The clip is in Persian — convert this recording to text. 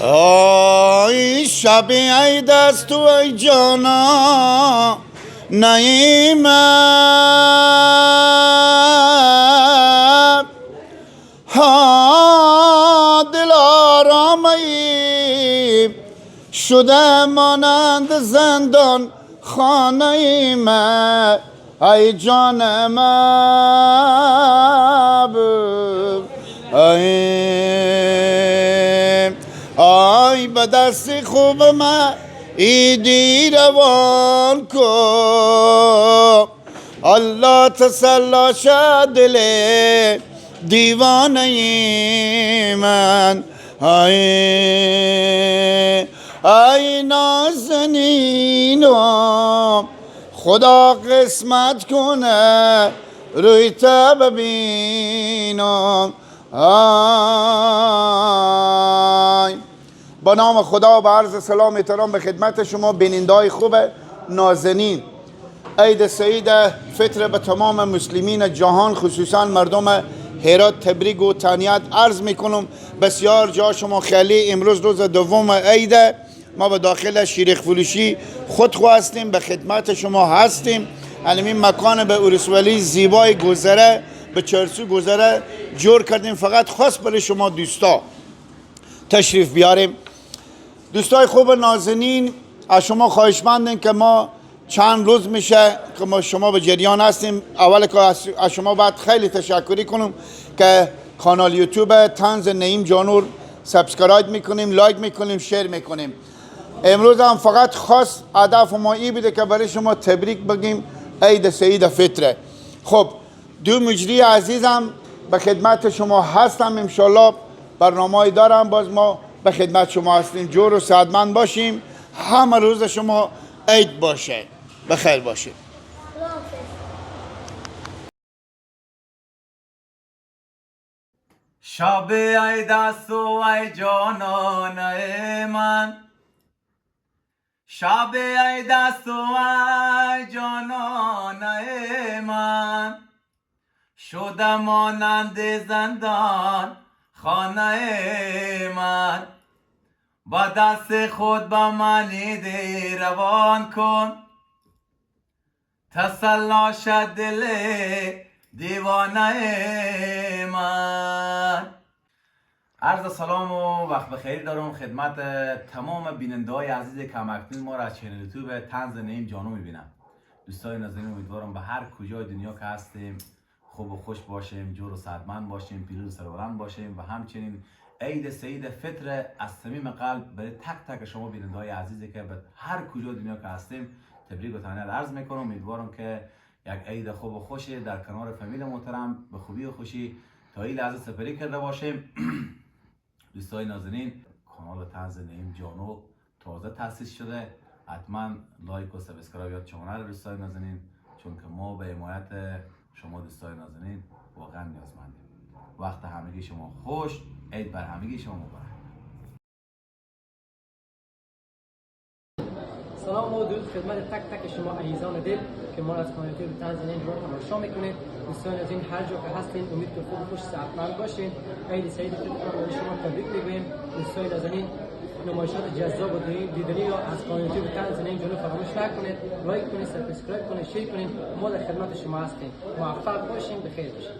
آی شب عید است و ای جانا نعیمه، ها دل آرامایی شده مانند زندان خانه من، ای جان محبوب، آی به دست خوب من ایدی روان کن، الله تسلا شد دل دیوانه من، ای نازنینم خدا قسمت کنه روی تا ببینم. آی با نام خدا و عرض سلام احترام به خدمت شما بیننده‌های خوب نازنین. عید سعید فطر به تمام مسلمین جهان، خصوصا مردم هرات تبریک و تهنیت عرض میکنم. بسیار جا شما خیلی. امروز روز دوم عید، ما به داخل شیرخ فروشی خود هستیم، به خدمت شما هستیم. این مکان به اورسوالی زیبای گذره به چرسو گذره جور کردیم، فقط خاص برای شما دوستا تشریف بیاریم. دوستای خوب نازنین، از شما خواهشمندیم که ما چند روز میشه که ما شما به جریان هستیم. اول که از شما باید خیلی تشکری کنم که کانال یوتیوب طنز نعیم جانور subscribe میکنیم، like میکنیم، share میکنیم. امروز هم فقط خاص هدف ما ای بوده که برای شما تبریک بگیم عید سعید فطره. خب دو مجری عزیزم به خدمت شما هستم، انشالله برنامه‌ای دارم، باز ما به خدمت شما هستیم. جور و صحتمند باشیم، همه روز شما عید باشه، بخیر باشید. شب عید است و ای جانان من، شب عید است و ای جانان من، شده مانند زندان خانه من، با دست خود به من ایدی روان کن، تسلا شد دل دیوانه من. عرض سلام و وقت بخیر دارم خدمت تمام بیننده های عزیز که اکنون ما را از channel یوتیوب طنز نعیم جانو میبینم. دوستای نازنین، امیدوارم به هر کجای دنیا که هستیم خوب و خوش باشیم، جور و صحتمند باشیم، پیروز و سربلند باشیم و همچنین عید سعید فطر از صمیم قلب برای تک تک شما بیننده های عزیزی که به هر کجای دنیا که هستیم تبریک و تهنیت عرض میکنم. امیدوارم که یک عید خوب و خوشی در کنار فامیل محترم به خوبی و خوشی تا این لحظه سپری کرده باشیم. دوستای نازنین، کانال طنز نعیم جانو تازه تاسیس شده، حتما like و subscribe یاد شما نره دوستای نازنین، چون که ما به حمایت شما دوستای نازنین واقعا نیازمندیم. وقت همگی شما خوش، عید بر همگی شما مبارک. سلام و درود خدمت تک تک شما عزیزان دل که ما را از کانال یوتیوب طنز نعیم جانو تماشا میکنید. دوستان از این هر جا که هستین امید که خوب و خوش صحتمند باشین. عید سعید فطر را برای شما تبریک میگوییم. دوستان نازنین، نمایشات جذاب و دیدنی را از کانال یوتیوب طنز نعیم جانو فراموش نکنید. like کنید، subscribe کنید، share کنید. ما در خدمت شما هستیم. موفق باشین، بخیر باشین.